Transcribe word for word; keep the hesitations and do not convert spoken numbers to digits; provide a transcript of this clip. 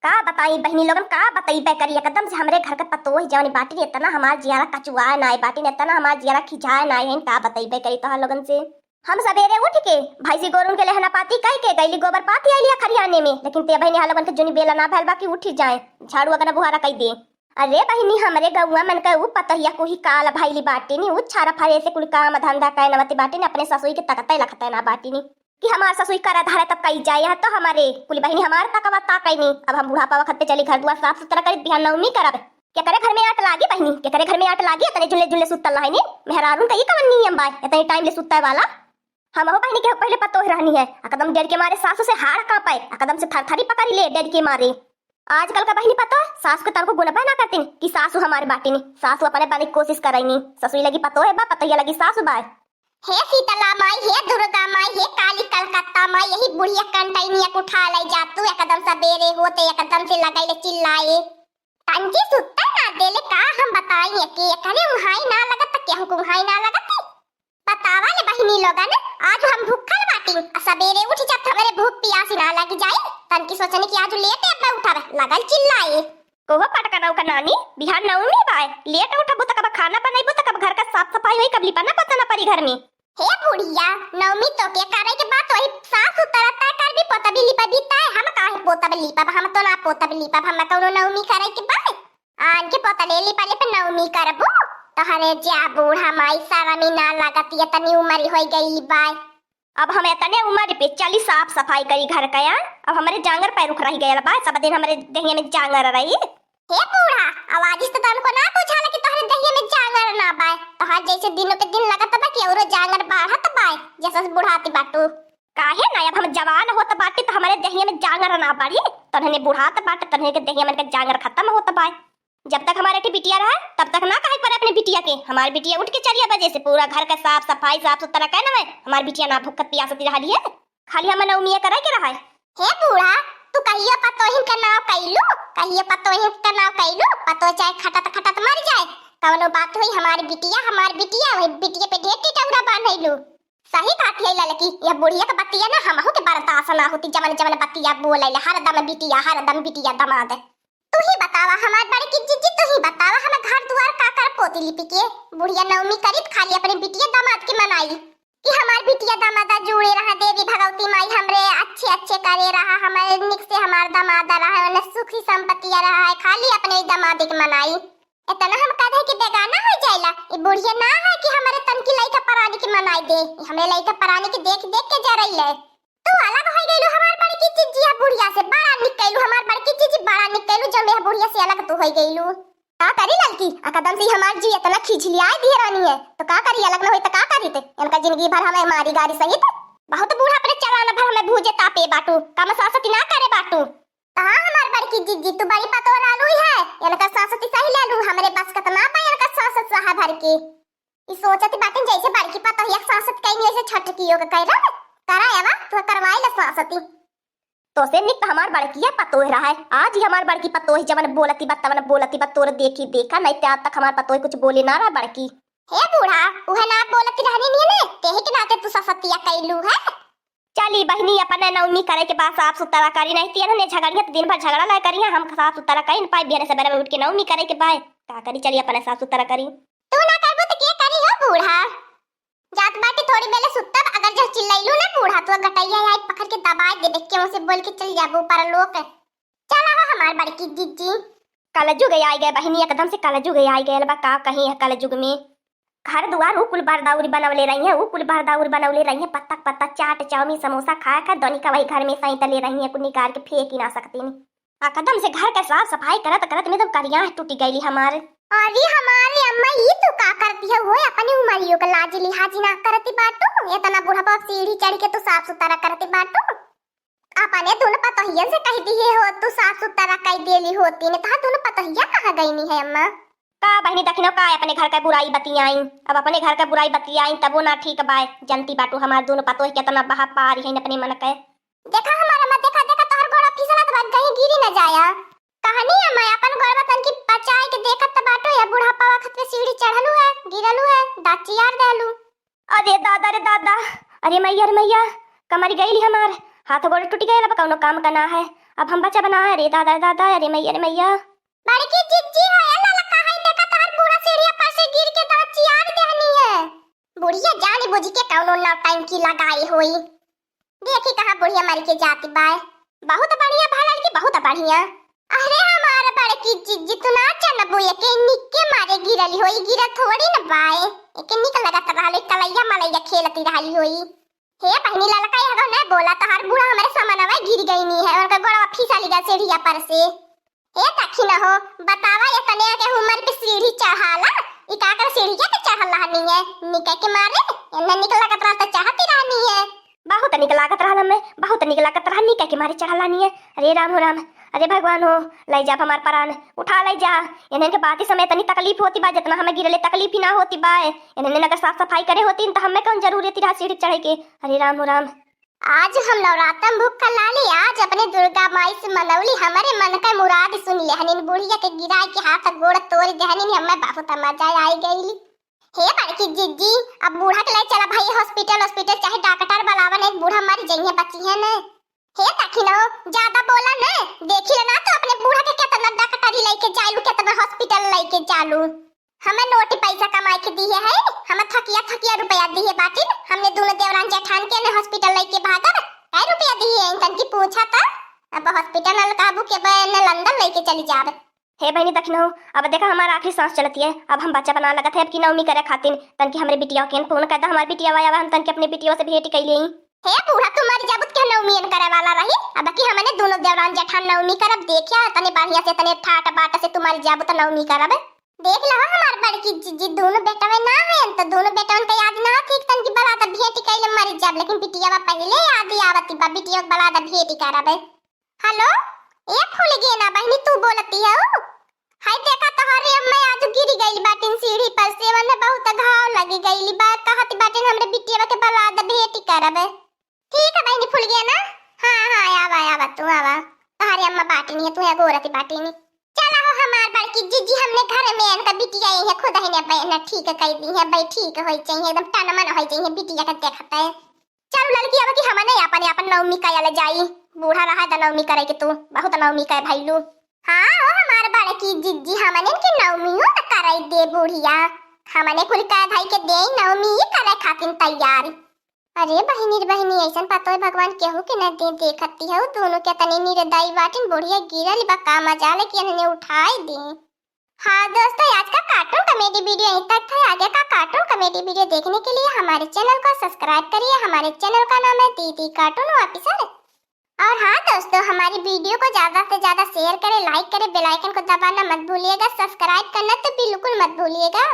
का बताई बहिनी लोगन, का बतइबे करी, एकदम से हमरे घर के पतोह जौन बाटिन, एतना हमार जियारा कचुआए नाय बाटिन, एतना हमार जियारा खिझाए नाय हइन, का बतइबे करी तोहर लोगन से। हम सबेरे उठ के भैंसी गोरुन के लेहना पाती कइ के गइली गोबर पाती आइली खरियाने में, लेकिन ते बहिनी हा लोगन के जुनी बेला ना भइल बा कि उठी जाए, झाड़ू अगना बुहारा कइ दे। अरे बहिनी, हमरे गौवा मन के ऊ पतोहिया कुही काल भइली बाटिनी, ऊ छारा फरे से कुल काम धंधा कइ नवती बाटिनी, अपने ससुई के तकतइ लखतइ ना बाटिनी। कि हमार ससुई करा धरे तब कई जाए, यहाँ तो हमारे कुल बहिनी हमार तकवा ताकैनी। अब हम बुढ़ापा वखत पे चली घर दुआर साफ सुथरा करी, बिहान नवमी करब। केकरे घर में आट लागी बहिनी, केकरे घर में आट लागी? इतने जुल्ले जुल्ले सुतल रहनी, मेहरारून का ई कवन नियम बा, इतने टाइम ले सुतै वाला? हमहू बहिनी के पहिले पतोह रहनी है, एकदम डर के मारे सासू से हाड़ कांपे, एकदम से थरथरी पकड़ी ले डर के मारे। आजकल का बहिनी पतोह सासू के तनको गुनबे ना करतीन कि सासू हमारे बाटिनी, सासू अपने बने के कोशिश करैनी, ससुई लगी पतोह बा, पतोहिया लगी सासू बा। हे शीतला माई, हे दुर्गा माई, हे काली कलकत्ता माई, यही बुढ़िया कंटैनिया के उठा लै जा तू, एकदम सबेरे होते एकदम से लगैले चिल्लाए। तनकी सुत्ते ना देले का हम बताई, एके एकरे उहाई ना लगत, त केहू के उहाई ना लगत। बतावा ले बहिनी लोगन, आज हम भूखल बाटी, आ सबेरे उठ जात हमरे भूख पियासी ना लग जाई, तनकी सोचनी कि आज लेट अब उठब, लगल चिल्लाए। कोहो पटकनऊ का नानी, बिहान नवमी बाय, लेट उठबू त कब खाना बनैबू त कब घर का साफ सफाई होई, कब लिपना पोतना परी घर में। हे बुढ़िया, नवमी तो के करे के बात वही सास उतरता है, करबी पोतबी लिपबी तय, हम काहे पोतब लिपब, हम तो ना पोतब लिपब, हम कौनो नवमी करे के बाय। आन के पोतले लिपले पे नवमी करबू, तोहरे जा बूढ़ा माई शरमी ना लागत, ये तनी उमरी होई गई बाय। अब हम एतने उमर पे चली साफ सफाई करी घर का, अब हमरे जांगर पैर उख रही गयल बा, सब दिन हमरे देहिया में जांगर रही। हे बूढ़ा, आवाज से तो तनको ना बुझाला कि तोहरे देहिया में जांगर ना बाय। तोहार जैसे दिनों पे दिन लगत बा कि औरो जांगर बाढ़त बाय, जैसे बुढ़ाती बाटू। काहे ना, अब हम जवान होत बाटी तो हमरे देहिया में जांगर ना बाढ़ी, तनहने बुढ़ात बाटे, तनहने के देहिया मन के जांगर खत्म होत बाय। जब तक हमारे के बिटिया रहे, तब तक ना कहे के पड़े अपने बिटिया के। हमार बिटिया उठ के चरिया बजे से पूरा घर का साफ सफाई, साफ सुथरा कइ नवै, हमार बिटिया ना भूखत पियासत रहली है। खाली हम नवमिया करे के रहे। हे बूढ़ा, तू कहियो पतोहिन के नाव कइलू, कहियो पतोहिन के नाव कइलू, पतोह चाहे खटत खटत मर जाए, कौनो बात होई, हमार बिटिया, हमार बिटिया, वही बिटिया पे ढेर टिटौरा बांधैलू। सही कहत है ललकी, यह बुढ़िया के बतिया ना हमहू के बर्दाश्त ना होती, जवन जवन बतिया बोले ले, हरदम बिटिया, हरदम बिटिया दमाद। तू ही बतावा हमार बड़की जिज्जी, तू ही बतावा, हम घर दुआर का कर पोती लिपि के? बुढ़िया नवमी करी त खाली अपने बिटिया दामाद के मनाई कि हमार बिटिया दामादा जुड़े रहा, देवी भगवती माई हमरे अच्छे अच्छे करे रहा, हमारे निक से हमार दामादा रहा, उन्हें सुखी संपत्तिया रहा है, खाली अपने ही दामाद के मनाई। इतना हम कह दे कि बेगाना हो जाइला, ई बुढ़िया ना है कि हमारे तनकी लइका परानी के मनाई दे, ई हमरे लइका परानी के देख देख के जरैले। तू अलग हो गइलू हमार बड़की जिज्जी, आ बुढ़िया से बड़ा निक कइलू हमार बड़की जिज्जी, बड़ा निक कइलू, जब यह बुढ़िया से अलग तू हो गइलू। का करी ललकी, आ कदम से हमार जी इतना खिझलियाए दिए रहनी है, तो का करी, अलग न होई तो का करी ते? इनका जिंदगी भर हमें मारी गारी सहित बहुत बूढ़ा अपने चलाना भर हमें भूजे तापे बाटू, कम सासती ना करे बाटू। कहाँ हमार बड़की जिज्जी, तू बड़ी पतोह लालू है, इनका सासती सही लालू, हमरे बस कतना पा इनका सासत सहा भर के। ई सोचत बाटिन जैसे बड़की पतोहिया के सासत कइनी, वैसे छोटकियो के कइलन। करा एवा, तू करवाई ले सासती। तोसे निक त हमार बड़किया पतोह रहे, आज ही हमार बड़की पतोह जवन बोलती बा, तवन बोलती बा, तोर देखी देखा, नहीं ते आज तक हमार पतोह कुछ बोली ना रहा बड़की। हे बूढ़ा, उहे ना बोलती रहनी नहीं ने, तेही के नाते तू सासतिया कइलू है। चली बहिनी, अपने नवमी करे के बाद साफ सुथरा करी, नहीं तेन ने झगड़िया त दिन भर झगड़ा लाए करी, हम साफ सुथरा करी न पाई, बिहान सबेरे में उठ के नवमी करे के बाय, का करी, चली अपने साफ सुथरा करी। तू ना करबू त के करी हो बूढ़ा? जात बाटी थोड़ी बेले सुतब, अगर जब चिल्लैलू ना बूढ़ा, तो गटैया आई पकड़ के दबाए दे, देख के मुँह से बोल के चल जाबू ऊपर लोग। चला हो हमार बड़की जिज्जी। कलजुग आइ गए बहिनी, एकदम से कलजुग आइ गए बा, का कहीं है कलजुग में। घर दुआर उ कुल बरदौरी बनवले रही है, उ कुल बरदौरी बनवले रही है, पत्ता पत्ता चाट चाउमीन समोसा खाए खा दोनी का वही घर में सही तले रही है, कुल निकाल के फेंक ही ना सकती नहीं। एकदम से घर के साफ सफाई करत करत में तो करिया टूटी गईली हमार। अरे हमारे अम्मा, ई तू का करती है हो? अपनी उमरियों का लाज लिहाज ना करती बाटू, इतना बुढ़ापा सीढ़ी चढ़ के तू साफ सुथरा करती बाटू। अपने दुनो पतोहियन से कह दिए हो, तू साफ सुथरा कह देली होती, ने तहार दुनो पतोहिया कहाँ गईनी है अम्मा? का बहिनी दखिनो का अपने घर का बुराई बतियाई, अब अपने घर का बुराई बतियाई तबो ना ठीक बाय। जनती बाटू हमार दुनो पतोह केतना बहा पारी है अपने मन के। देखा हमार अम्मा, देखा, देखा तोहर गोड़ा फिसलत बा, कहीं गिरी न जाया। कहनी अम्मा अपन गोड़वा तनकी पचाए के देखत त बाटू, या बुढ़ापा वक्त पे सीढ़ी चढ़लू है, गिरलू है, दाँत चियार देलू। अरे दादा रे दादा, अरे मैया रे मैया, कमर गईली हमार, हाथ गोड़ टूट गए, अब कौनो काम का ना है। अब हम बचा बना, अरे दादा, दादा, अरे मैया, अरे मैया। बड़की जिज्जी हो, ए ललका, है देखा तोहार बूढ़ा सीढ़िया पर से गिर के दाँत चियार देहनी है। बुढ़िया जानी बुझी के कौनो नौटंकी लगाई होई। देखी कहाँ बुढ़िया मर के जाती बाय। बहुत बढ़िया भा लड़की, बहुत बढ़िया। अरे हमार बड़की जिज्जी, तू ना जनबू, एके निक के मारे गिरली होई, गिरा थोड़ी न बाय। एके निक लगत रहल, कलैया मलैया खेलती रहली होई। हे बहिनी, ललका यह ना बोला, तोहार बूढ़ा हमरे समनवा गिर गईनी है, उनका गोड़वा फिसली गल सीढ़िया पर से। हे दखिन हो, बतावा, एतने के उमर पे सीढ़ी चढ़ाला, ई का कर सीढ़िया पे चढ़ल रहनी है, निके के मारे, एन्ने निक लगत रहल त चढ़ती रहनी है। बहुत निक लागत रहल हमें, बहुत निक लागत रहल, निके के मारे चढ़ल रहनी है। अरे राम हो राम, अरे भगवान हो, लै जा हमार परान, उठा लै जा। इन्हन के बाती समय इतनी तकलीफ होती बा, जितना हमें गिरले तकलीफ ही ना होती बा। इन्हन अगर साफ सफाई करे होती त हमें कौन जरूरत रहा सीढ़ी चढ़े के। अरे राम हो राम। आज हम नवरातन भूख का लाली, आज अपने दुर्गा माई से मनौली, हमरे मन का मुराद सुन लेहनिन। बुढ़िया के गिराए के हाथ गोड़ तोड़ देहनिन, हमें बहुत मजा आई गई। हे बड़की जिज्जी, अब बूढ़ा के ले चला भाई हॉस्पिटल, हॉस्पिटल चाहे डॉक्टर बुलावा, नहीं बूढ़ा मर जइहे, बचिहे न। हे दखिनो, ज्यादा बोला न, देखी ले ना तो अपने बूढ़ा के कितना डॉक्टरी लेके जालू, कितना हॉस्पिटल लेके जालू। हमें नोट पैसा कमाए के दिए है, हमें थकिया थकिया रुपया दिए बाटिन, हमने दोनों देवरान जेठान के ने हॉस्पिटल लेके भागब, कै रुपया दिए है इनकन की पूछा त, अब हॉस्पिटल न कहबू के बे न लंदन लेके चली जाब। हे बहिनी दखिनो, अब देखा हमार आखिरी सांस चलती है, अब हम बच्चा बना लगत है, अब की नवमी करे खातिर तनकी हमरे बिटिया के फोन कर दा, हमार बिटिया आवा, हम तनकी अपने बिटिया से भेंट कैली। हे बूढ़ा, तू मर जाबू त के नवमी एन करे वाला रही, अब की हमने दोनों देवरान जेठान नवमी करब, देखिया तने बढ़िया से, तने ठाट बाट से तू मर जाबू त नवमी करब। देख लो हमार बड़की जिज्जी, दोनों बेटवे ना है त दोनों बेटवन के याद ना ठीक तनकी बला द भेंट कैले मर जाब, लेकिन बिटिया पहले याद आवती बा, बिटिया बला द भेंट करब। हेलो, ए फूलगेना बहिनी, तू बोलती हो? हाय देखा तोहरे अम्मा आज गिर गइल बाटिन सीढ़ी पर से, ओने बहुत घाव लगी गइल बा, कहत बाटिन हमरे बिटिया के बला द भेंट करब। ठीक है बहिनी फूलगेना, हाँ हाँ आवा आवा तू आवा, तोहरे अम्मा बाटिन है, तू अगोरत बाटिन। चला हो हमार बड़की जिज्जी, हमने घर में इनका बिटिया यही खुद ही ने बहन ठीक कह दी है, भाई ठीक हो चाहिए, एकदम टन मन हो चाहिए बिटिया के देखते। चल लड़की, अब की हमने अपन अपन नवमी कयल जाई। बूढ़ा रहा द नवमी करे के तू, बहुत नवमी कह भइलू। हाँ, ओ हमार बड़की जिज्जी, हमने के नवमियो त कराई दे बुढ़िया। हमने कुल कह भाई के दे नवमी ही करे खातिर तैयार। अरे बहिनी रे बहिनी, ऐसन पतोय भगवान केहू के न दे, देखती हो दोनों के तनी निर्दयी बाटिन, बुढ़िया गिरल बा का मजाल कि इन्हें उठाई दी। हाँ दोस्तों, आज का कार्टून कॉमेडी वीडियो यहीं तक था। आगे का कार्टून कॉमेडी वीडियो देखने के लिए हमारे चैनल को सब्सक्राइब करिए। हमारे चैनल का नाम है दीदी कार्टून ऑफिसर। और हाँ दोस्तों, हमारी वीडियो को ज़्यादा से ज़्यादा शेयर करें, लाइक करें, बेल आइकन को दबाना मत भूलिएगा, सब्सक्राइब करना तो बिल्कुल मत भूलिएगा।